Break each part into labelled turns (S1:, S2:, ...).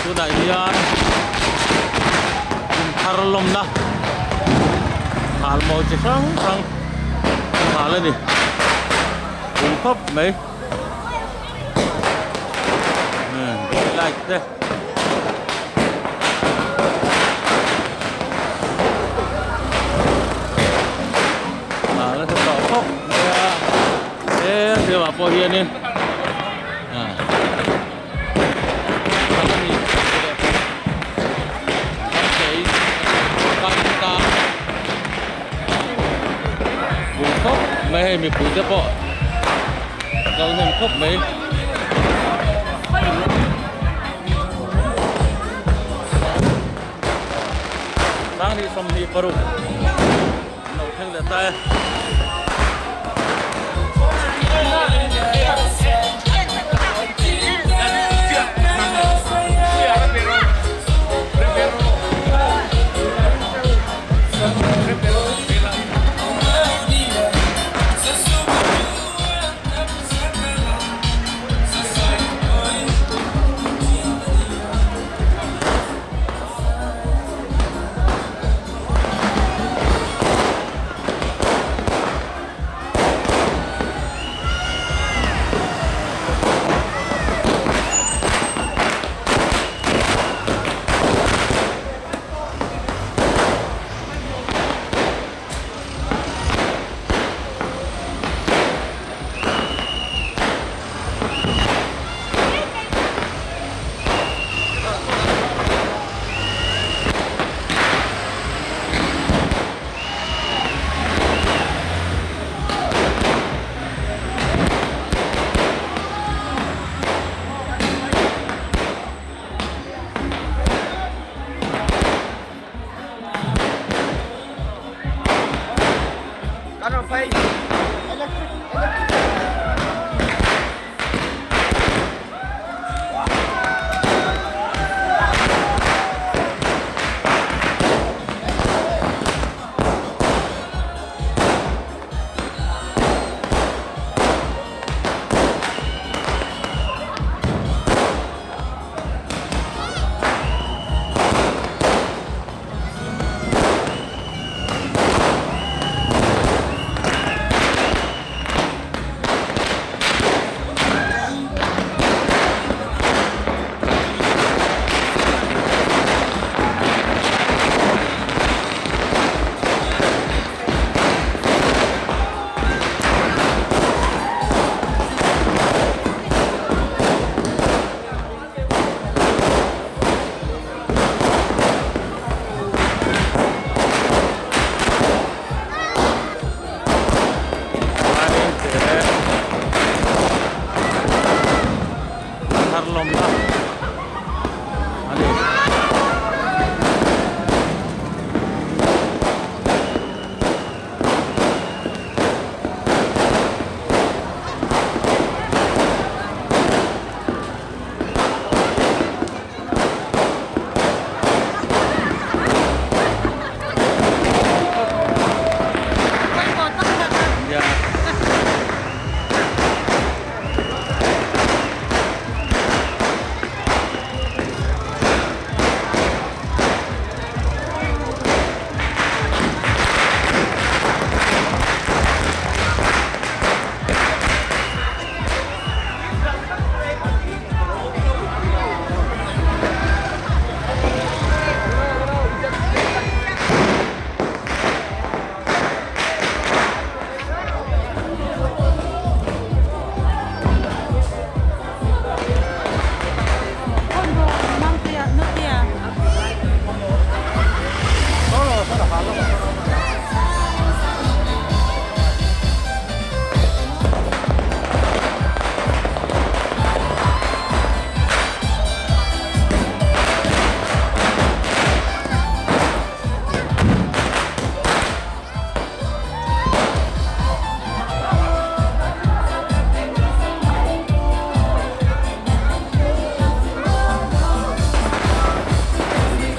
S1: Tunah hian kum thar lawmna halmawi chi hrang hrang hal a ni pui khawp mai light te. Ah nasa tawh khawp mai a he thil ah pawh hianin ah pui khawp mai hei mipui te pawh kal hnem khawp mai. Sanghnih 26 an lo thleng leh ta e. Thar lawmna a ni.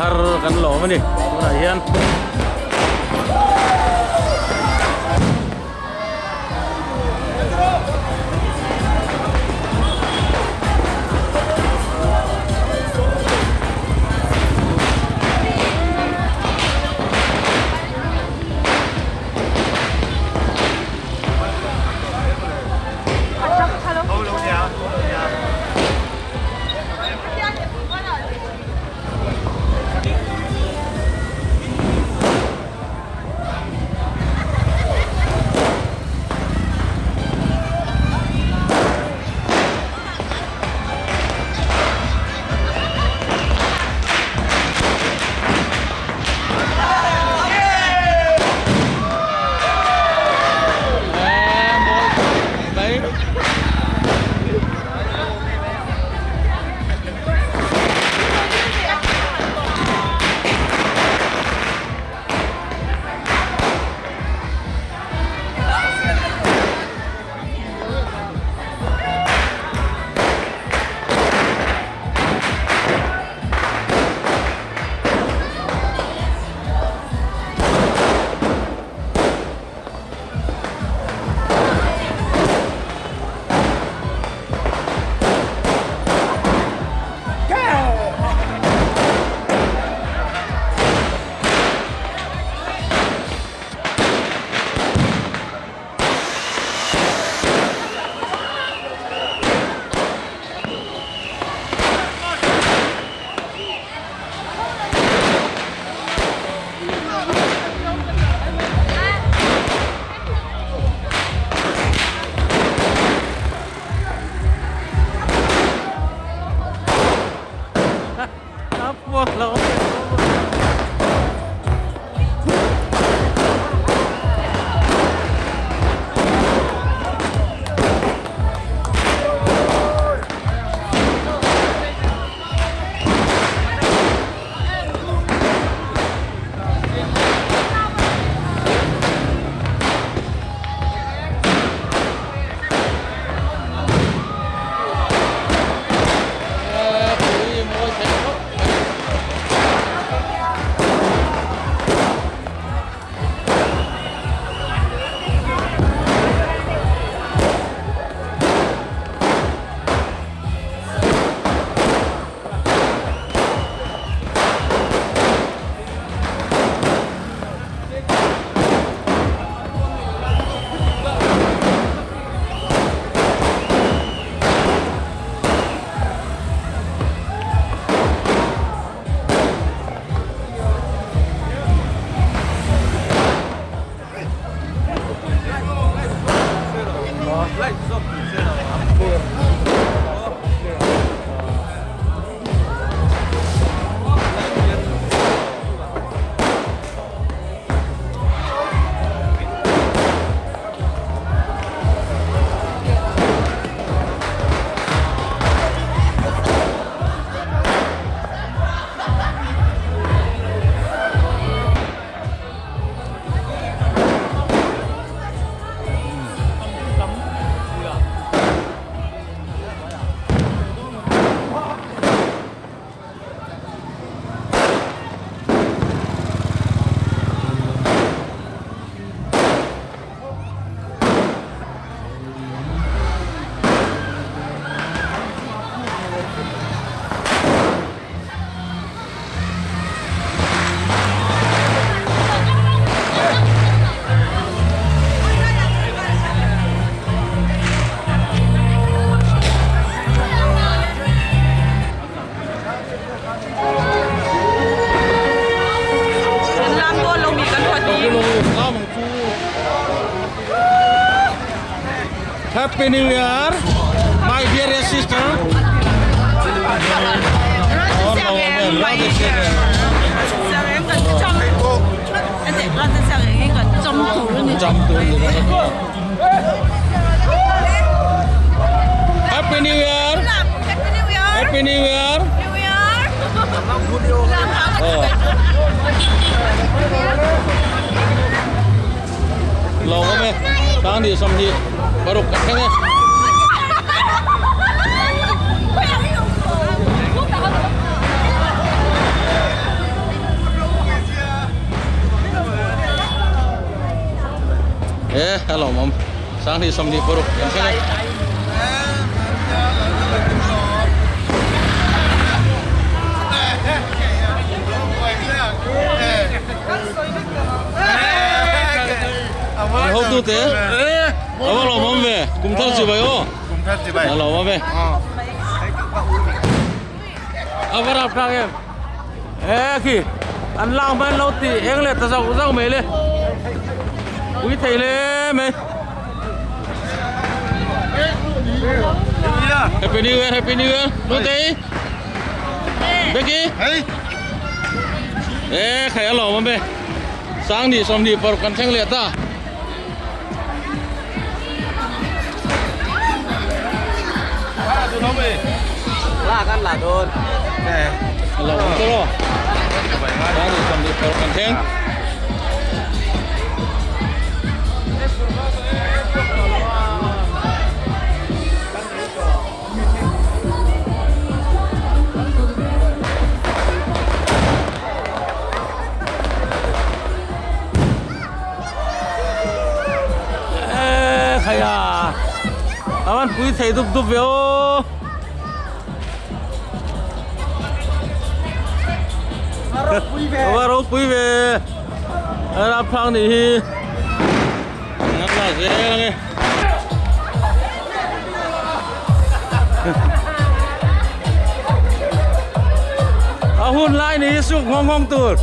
S1: Thar kan lawm a ni tunah hian. A puak lo. Happy New Year, my dearest sister. Happy New Year. Happy New Year. Lawm awm e, Sangni 20 paruk a thleng e. E a lawm awm, Sangni 26 kan thleng e. An hotu te a va lawm awm ve kum thar chi bai aw a lawm awm e a va rap thlak em e khi an lak hman lo tih eng leh ta zauh zauh mai le pui thei hle mai Happy New Year Happy New Year Nutei Becky E khai a lawm awm e Sangni 26 kan thleng leh ta. A lawm awm tawh Sangni 26 kan thleng. Khaia a van pui thei dup dup ve aw a va ropui ve a rapthlak nih hi an la zel ange. A hun lai ni hi suk nghawng nghawng tur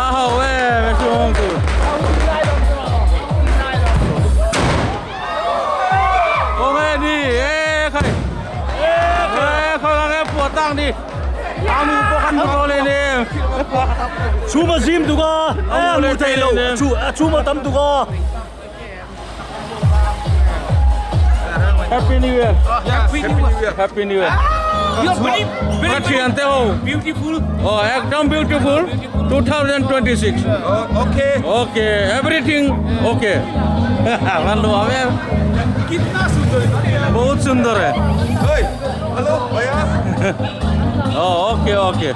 S1: a ho e me suk nghawng tur Kawng e ni e khai e khoi ngang e puah tang ni. Amu pawh kan hmu tawh leh nem.
S2: Chhum a zim tuk a, a hmu thei lo, chhum a tam tuk a.
S1: Happy New Year. Happy New Year. Happy New Year. Ka thian te ho. Beautiful. Oh, ekdam beautiful. 2026.
S3: Okay.
S1: Okay, everything okay. Van lo ave.
S3: Kitna sundar.
S1: Bahut sundar hai.
S3: Hey, hello, bhaiya.
S1: Oh, okay, okay.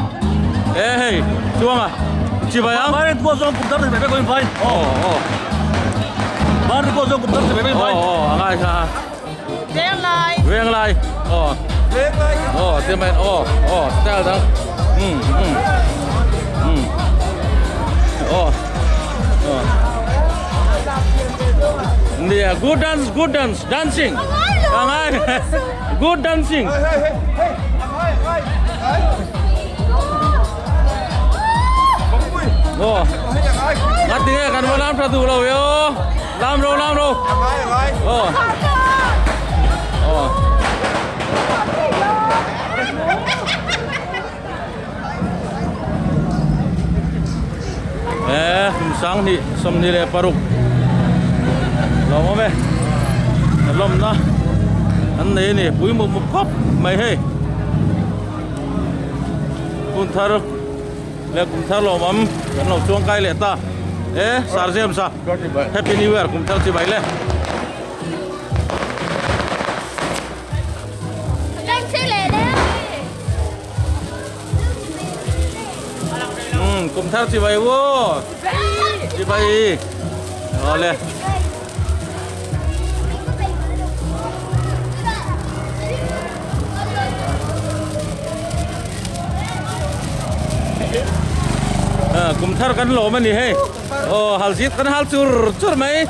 S1: Eh, hey, chuanga. Chibai ang.
S2: Bharat ko zawng kum thar te vek awin vai.
S1: Oh, oh.
S2: Bharat ko zawng kum thar te vek awin vai.
S1: Oh, oh, angai kha.
S4: Venglai.
S1: Venglai. Oh.
S3: Venglai.
S1: Oh, tiêm bên. Oh, oh, style đó. Ừ, ừ. Ừ. Oh. Oh. Yeah, good dance, good dance, dancing. Angai. Good dancing.
S3: Hey, hey, hey, hey, hey, hey. Bóng
S1: Oh. Ngắt tiếng kan vào làm ra tù lâu yo. Làm rồi, làm rồi. Oh. Oh. Eh, sang ni som ni le paruk. Lo mo me. Lom na. An nei ni pui mu mu khop mai hei. Kun thar le kum thar lo mam kan lo chuang kai le ta. Eh, sar jem sa. Happy New Year kum thar chi bai le. Kum thar chi bai wo. Chi bai. Ole. Kum thar kan lawm a ni hei. Aw hal zit kan hal chur chur mai.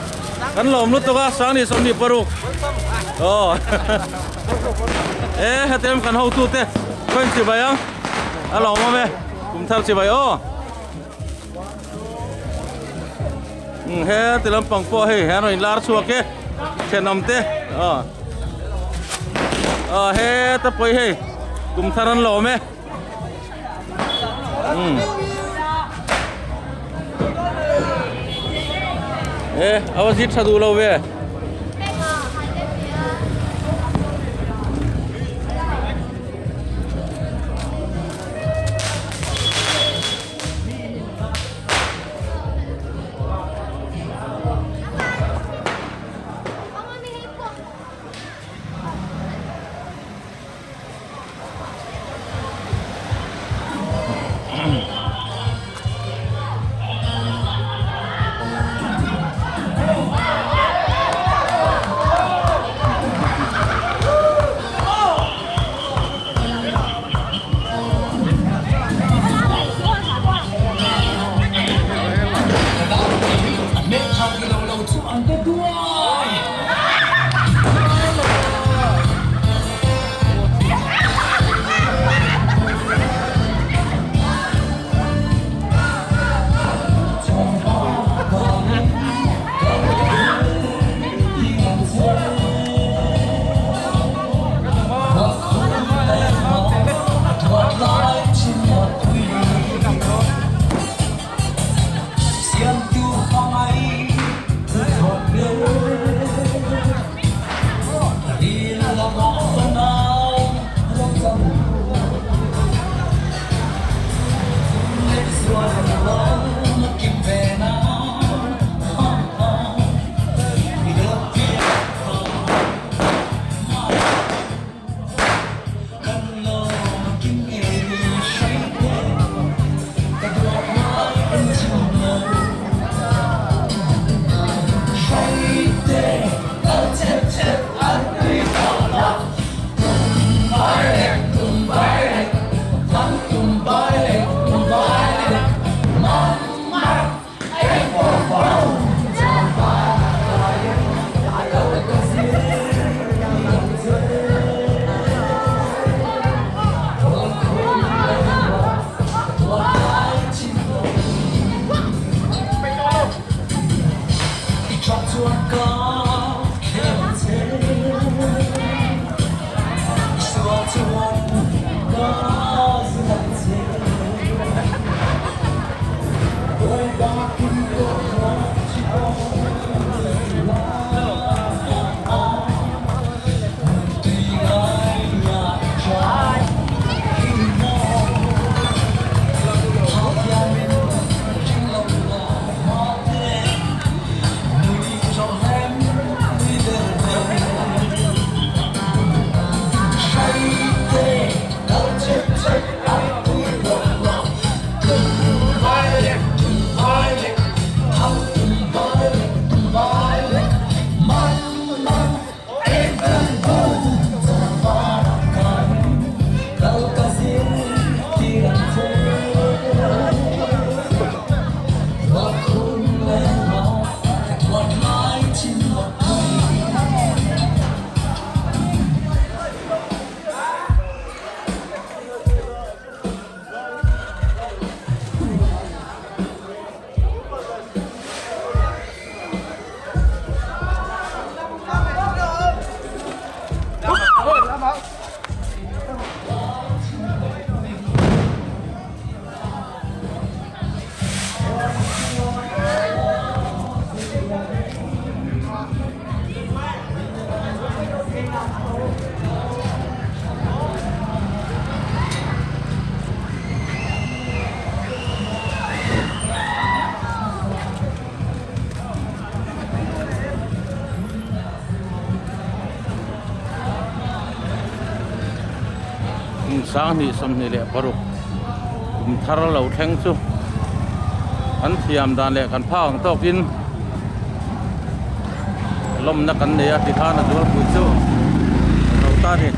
S1: Kan lawm lutuk a sang ni sawmhnih paruk. Aw e hetem kan hotu te khawiin chibai ang a lawm awm e kum thar chibai aw. He ti lampang pawh hei hian a rawn inlar chhuak e thenawm te aw aw heta pawh hi hei kum thar an lawm e. E a va zit tha duh lo ve. Sanghnih sawmhnih leh paruk kum thar lo thleng chu an thiam dan leh kan phak ang tawkin lawmna kan nei a tikhan a zualpui chu a zo ta a ni.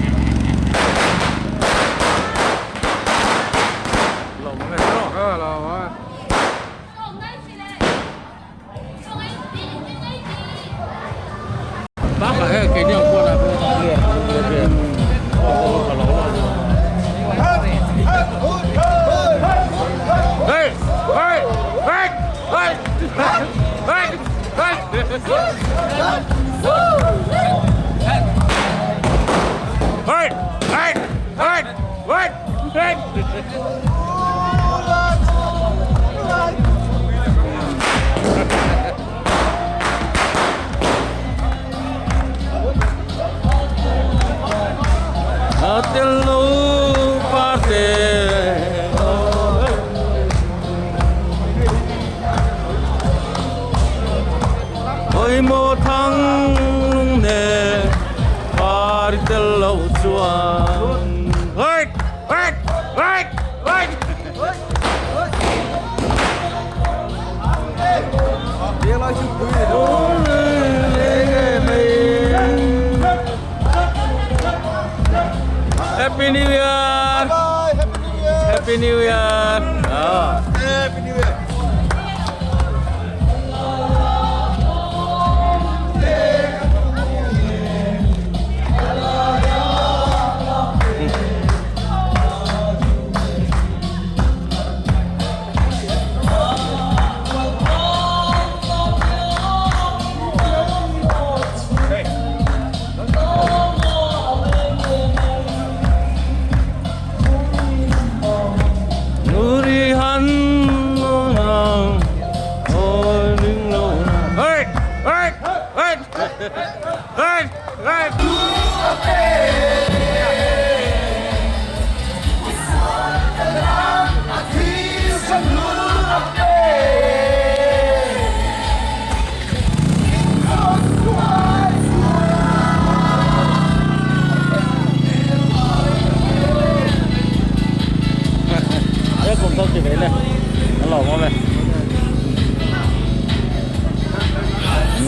S1: Happy New Year!
S3: Bye, Happy New Year!
S1: Happy New Year! Ah.
S3: Happy New Year!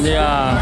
S1: Nia.